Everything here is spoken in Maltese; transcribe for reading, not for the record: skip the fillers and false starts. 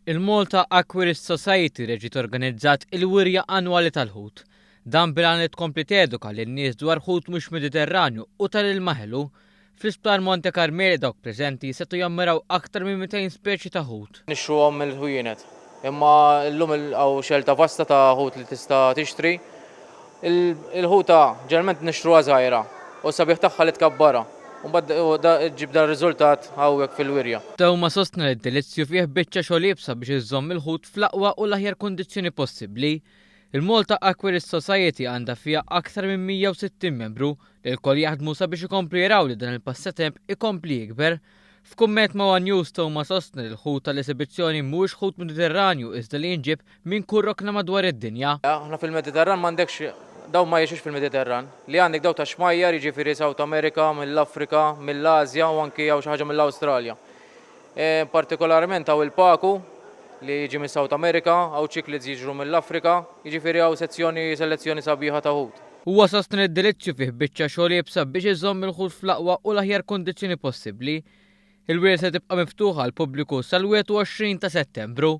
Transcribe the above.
Il-Malta Aquarist Society reġgħet organizzat il-wirja annwali tal-ħut. Dan bil-għan li tkompli teduka lin-nies dwar ħut mhux Mediterranju u tal-ilma ħelu. Fl-Isptar Monte Carmeli dawk preżenti setgħu jammiraw aktar minn 200 speċi ta' ħut. Nixtruhom mill-ħwienet. Imma llum hawn xelta vasta ta' ħut li tista' tixtri. Il-ħuta ġeneralment nixtruha żgħira u s-sabiħ tagħha li tkabbarha. U mbagħad ġġib dan ir-riżultat hawnhekk fil-wirja. Theuma sostna li d-delizzju fih biċċa xogħol iebsa biex iżżomm il-ħut fl-aqwa u l-aħjar kundizzjoni possibbli. Il-Malta Aquarist Society għandha fiha aktar minn 160 membru li lkoll jaħdmu sabiex ikomplu jaraw li dan il-passatemp ikompli jikber. F'kumment ma' one News Theuma sostna li l-ħut tal-esibizzjoni mhuwiex ħut Mediterranju iżda li jinġieb minn kull rokna madwar id-dinja. Aħna fil-Mediterran m'għandekx, dawn ma jgħixux fil-Mediterran. Li għandek dawn tax-xmajjar jiġifieri South America, mill-Afrika, mill-Asja u anki hawn xi ħaġa mill-Awstralja. Partikolarment hawn il-paku li jiġi mis-South America, hawn cichlids jiġru mill-Afrika, jiġifieri hawn sezzjoni selezzjoni sabiħa ta' ħut. Huwa sostna li d-delizzju fih biċċa xogħol iebsa biex iżomm il-ħut fl-aqwa u l-aħjar kundizzjoni possibbli. Il-wirja se tibqa' miftuħa għall-pubbliku sal-21 ta' Settembru.